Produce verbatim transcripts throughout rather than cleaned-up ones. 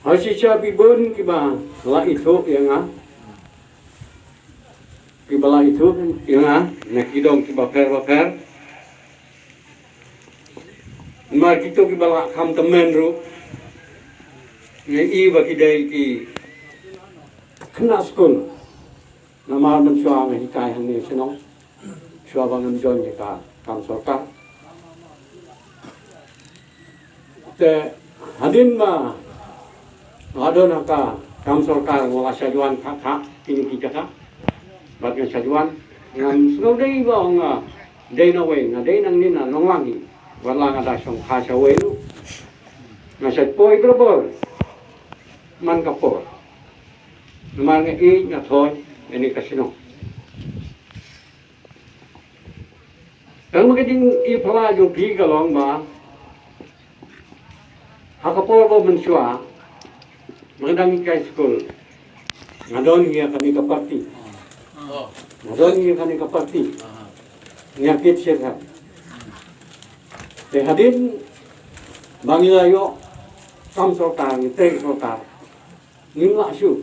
Ha shisha phi bun kiba la ithuh ïa nga, kiba la ithuh ïa nga na ki dong kiba pher ba pher. Namar kito kiba la kham tymmen ruh nga i ba ki dei ki khynnah skul. Namar mynshuwa nga hikai hangne shnong, shuwa ba ngam join ïa ka kam sorkar. Te hadien ba nga don ha ka kam sorkar, nga la sha join kha kha kine ki jaka. Bad nga sha join, ngam sngewdei ba nga dei na wei, nga dei nangne na Nonglang hi. Wat la nga da shong kha sha wei ruh, nga sha poi barabor man ka por. Namar nga ïeit, nga thoh ïa kane ka shnong. Tang ba ka jingïapher jong phi ka long ba ha ka por ba mynshuwa ba nga dang hikai skul, nga don ïa kane ka parti. Nga don ïa kane ka parti. Nga kit shisha. Te hadien ba ngi la ïoh kam sorkar, ngi trei sorkar, ngim lah shuh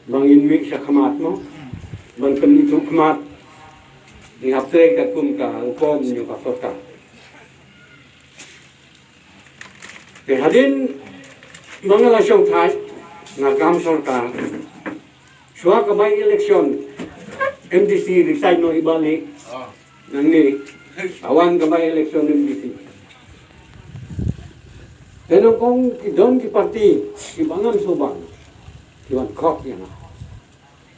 ba ngin mih sha khmat mo, ban pynithuh khmat. Ngi hap trei katkum ka rukom jong ka sorkar. Te hadien ba nga la shongthait na kam sorkar, shuwa ka by election M D C, resign noh i Bah Lieh. Nangne ka wan ka by election M D C. Te nyngkong ki don ki parti kiba ngam sngewbang ki wan khot ïa nga.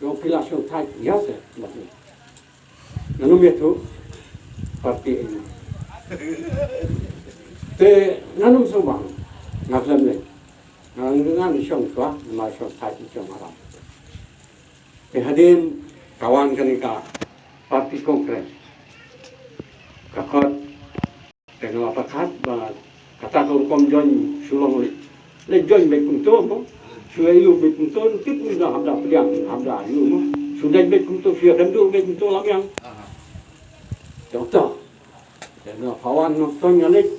Ïoh phi la shongthait ïa se, Bah Lieh. Ngan ym ïathuh parti ïa nga. Te ngan ym sngewbang, nga khlem leit. Ngan ngan shong shuwa, ngan shongthait shong aram. Te hadien ka wan kane ka parti Congress, ka khot, te nga la pyrkhat ba kata ka rukom join shu long leit. Leit join beit kumto mo, shu ïa ïoh beit kumto, tip ngi da hap da pdiang, hap da ïoh mo. Shu dei beit kumto, shu ïa kynduh beit kumto lam ïang. Jong to. Te nga pawan noh to nga leit,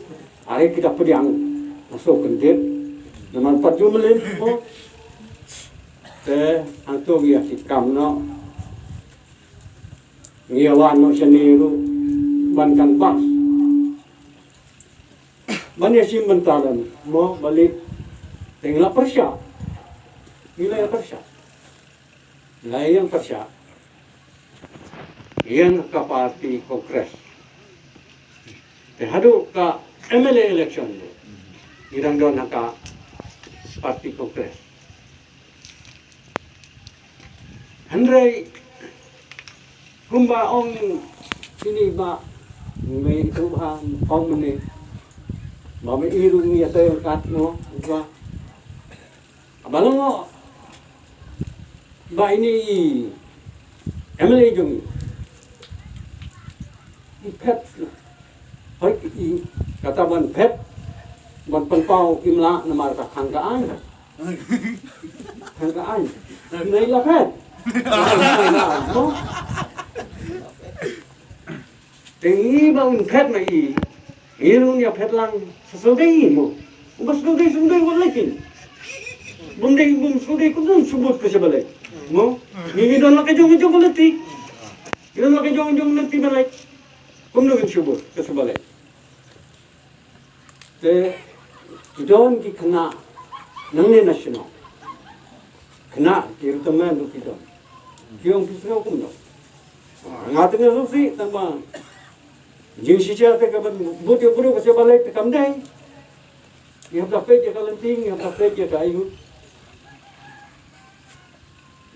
are ki da pdiang, nga shu kyndit. Namar pat ju mlien mo. Te hangto ngi ïa ki kam noh. Ngi ïa wan noh shane ruh ban canvass, ban ïa shim bynta lem mo, Bah Lieh. Te ngi la pyrshah, ngi la ïa pyrshah, la ïa pyrshah ïa ka parti Congress. Te haduh ka M L A election ruh ngi dang don ha ka parti Congress. Hynrei kumba ong kine ba, me tu ba ong mane, ba me i ruh ngi ïa tei kat mo, ba, ba long ba ine i M L A jong ngi i phet. Hoi, i kata ban phet, ban pynpaw kim lah namar ka khang ka aiñ. Khang ka aiñ. Nai la phet. Te ngi ba un phet ma i, ngi ruh ngi ïa phet lang sa sawdei mo. Ba sawdei sawdei wat lei kin. Bym dei, bym sawdei kumno shu bud ka sha balei. Mo, ngi ngi don la ka jong jong lei ti. Ngi don la ka jong jong lei ti balei. Kumno ngin shu bud ka sha balei. Te ki don ki khynnah nangne na shnong. Khynnah ki ruh tymmen ruh ki don. Ki ong ki sngew kumno. Nga te nga sngewsih tang ba jingshisha te ka ban bud ïa u briew ka sha balei te kam dei. Ngi hap da peit ïa ka lynti, ngi hap da peit ïa ka aïu.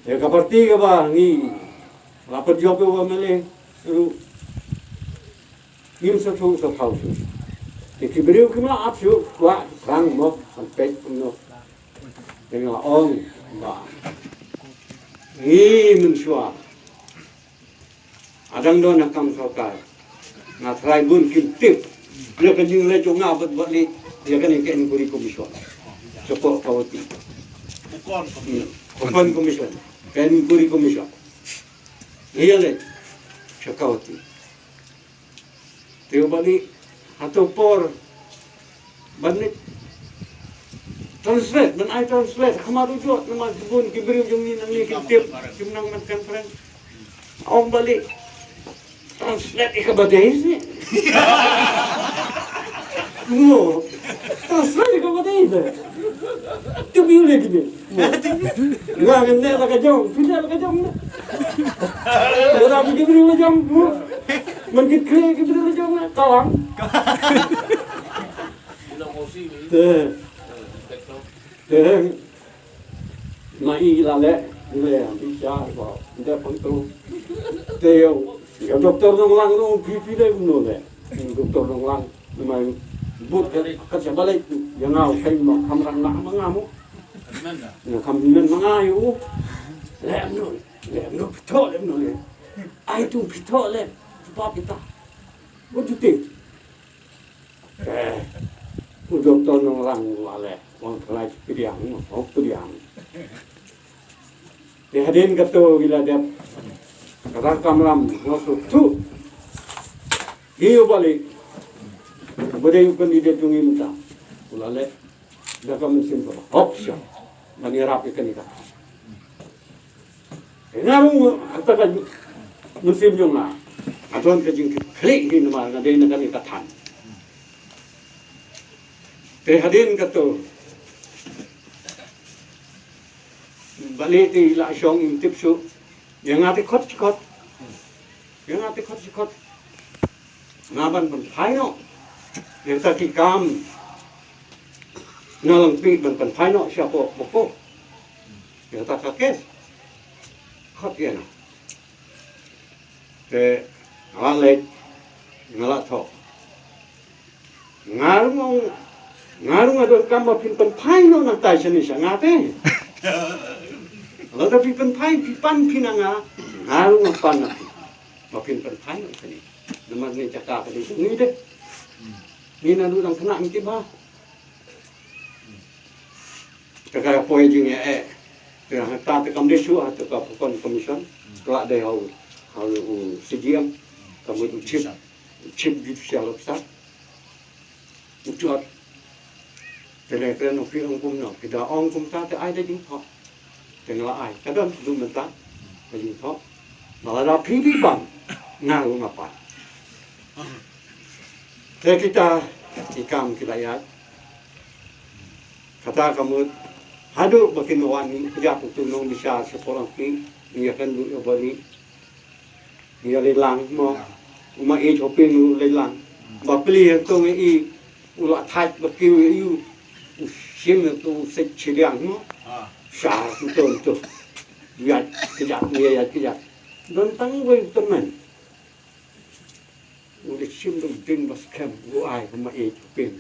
Ïa ka parti kaba ngi la pynjop ïa u M L A ruh ngim sngewthuh sngewthaw shuh. Te ki briew kim lah ap shuh, kwah ki thrang mo, ban peit kumno. Te nga ong ba ngi mynshuwa, ha dang don ha kam sorkar, nga trai bun kim tip ïa ka jingleh jong nga bad bad leh ïa kane ka inquiry commission. Shapoh Kawati. Bukan commission. Bukan commission. Ka inquiry commission. Ïa leh sha Kawati. Te u bali hato por ban leit. Translate, ban ai translate khmat u jot, namar ki bun ki briew jong ngi nangne kim tip, kim nang ban conference. Ong balei translate ïa kaba dei seh. Mo. Translate ïa kaba dei seh. Tu bi u leh kine. Mo. Nga ngan leh la ka jong, phi leh la ka jong ne. Lada ki briew la jong, mo. Man ki kre ki briew la jong ne. Kalang. Te. Te. Na i la leh, i leh, i sha, ba, i dep pang tu. Te ïoh, ïoh doktor Nonglang ruh, phi phi leh kumno leh. Doktor Nonglang, namar bud ka, ka sha balei, ïa nga u kheiñ ma, kham rat na ma nga mo. Ïa kham men ma nga ïa u. Leh kumno, leh kumno, phi thoh leh kumno leh. Ai tu phi thoh leh, tu pap kita. What do you think? Eh, u doktor Nonglang u la leh, u ong trai pdiang, u pdiang. Te hadien kato ki la dep, kata ka kamram, u ong tu. Ki u balik, u ba dei u candidate jong ngi mynta. U la leh, da ka mynsiem kaba hok sha, ban ïarap ïa kane ka. Nga ruh kata ka mynsiem jong nga. Nga don ka jingkitkhlieh hi namar nga dei na kane ka thaiñ. Te hadien kato, balei te la shong im tip shuh. Ïa nga te khot shi khot. Ïa nga te khot shi khot. Nga ban pynphai noh ïa kata ki kam. Nga lang pi ban pynphai noh sha ko ko. Ïa kata ka kes. Khot ïa nga. Te nga la leit, nga la thoh. Nga ruh nga, nga ruh nga donkam ba phin pynphai noh nangtai shane sha nga te. Lada phi pynphai, phi pan phi na nga, nga ruh nga pan na phi. Ba phin pynphai noh shane. Namar ne jaka ka dei jong ngi de. Ngi naduh dang khynnah ngi tip ba. Te ka poi jingeh eh. Te hangta te kam dei shuh ha te ka Pokon Commission. Ka la dei ha u, ha u C J M. Ka mut u chief, chief judicial officer. U jot. Te leh kren u phi ong kumno, phi da ong kumta te ai da jingthoh. Te nga la ai, ka don du mynta ka jingthoh. Ba lada phi phi pan, nga ruh nga pan. Te kita ki kam ki la ïaid. Kata ka mut haduh ba kin wan ngi kjat utu nongbishar sha Polang Spi, ngi ïa kynduh ïa u Bali. Ïa lei lang mo. U Maieit Hoping u lei lang. Ba pli hangto ngi i u la thait ba kiew ïa u. U shim ïa u seit shiliang mo. Sha uto uto. Ïa kjat, ïa ïa kjat. Don tang wei u tymmen. U da shim da u ding ba skhem u ai u Maieit Hoping.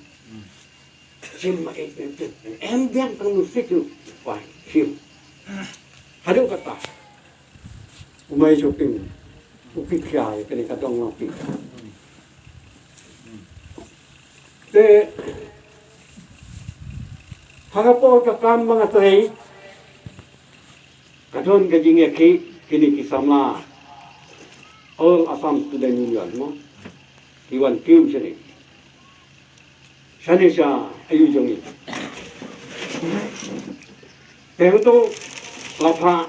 Shim Maieit Hoping. Em biang tang u seit u. Wai, shim. Haduh kata. U Maieit Hoping u kit khia ïa kane ka dong Long Pit. Te ha ka por ka kam ba nga trei ka don ka jingïakhih kine ki samla All Assam Student Union mo. Ki wan kiew shane. Shane sha aïu jong ngi. Te hangto la phah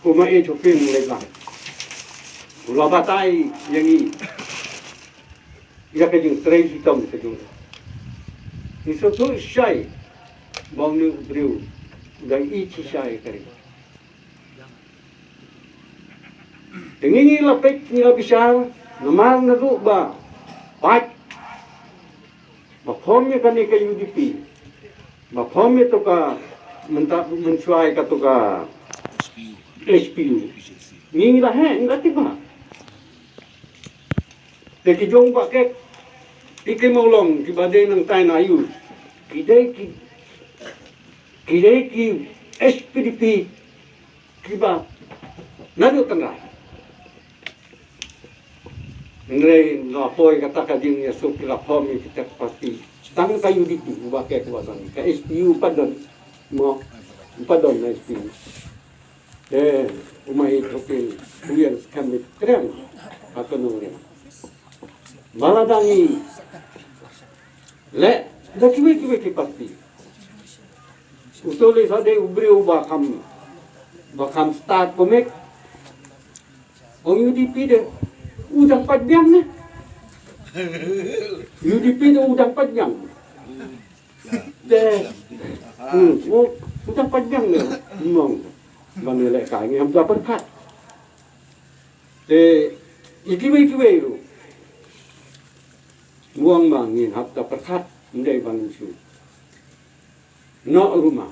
u Maieit Hoping leit lang. U la batai ïa ngi ïa ka jingtrei shitom ka jong ngi. Ngi sngewthuh shai ba une u briew u dang ïeit shisha ïa ka ri. Te ngi ngi la peit ngi la bishar namar naduh ba pait ba form ïa kane ka U D P ba form ïa to ka mynta mynshuwa ïa ka to ka S P U. Ngi ngi la heh ngi la tip ba te ki jong ba kek ki ki mawlong ki ba dei nangtai na aïu ki dei ki ki dei ki S P D P. Kiba naduh tynrai. Hynrei nga poi kata ka jingïasuk ki la form ïa kita ki party. Tang ka U D P uba kek uba don ka S P U pat don. Mo pat don na S P U. Te u Maieit Hoping u ïeng skhem beit trem ha ka nongrim. Ba la dang ïaleh da kiwei kiwei ki party. U Sohleisah dei u briew ba kham, ba kham stad comic. Ong U D P de u dang pat biang ne. U D P de u dang pat biang. Te hmm, u u dang pat biang ne. Mong ban ne leh kai ngi ham da pyrkhat. Te i kiwei kiwei ruh u ong ma ngin hap da pyrkhat, ym dei ban ym shu. Noh ruh ma